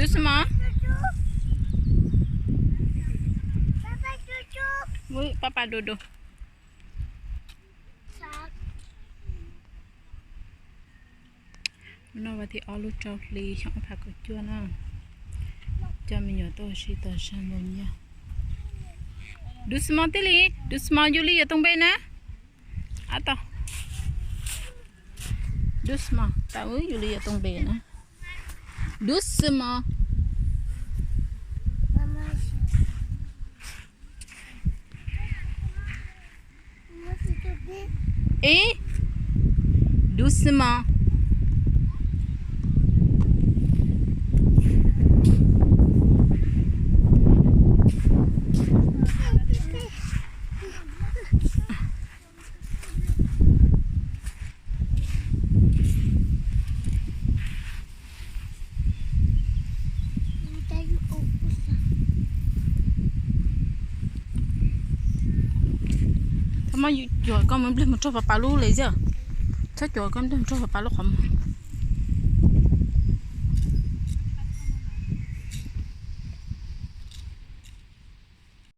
Dub xwb mos. Pab pab du du. No vas thib ob lub rau hli xyoo ob phav kaum cuaj na. Coj me nyuam tuaj ua si tau zaj npau nyiaj. Dub xwb mos tib li, dub xwb mos, yus li yuav toog npe na. Ab tau. Dub xwb mos, tau yus li yuav toog npe na. Dub xwb mos. Ib, dub xwb mos. Thaum mas yus cuam koj mus nplej mus rau pas pas lub le xwb. Txhob cuam koj nplej mus rau pas pas lub qhov muag.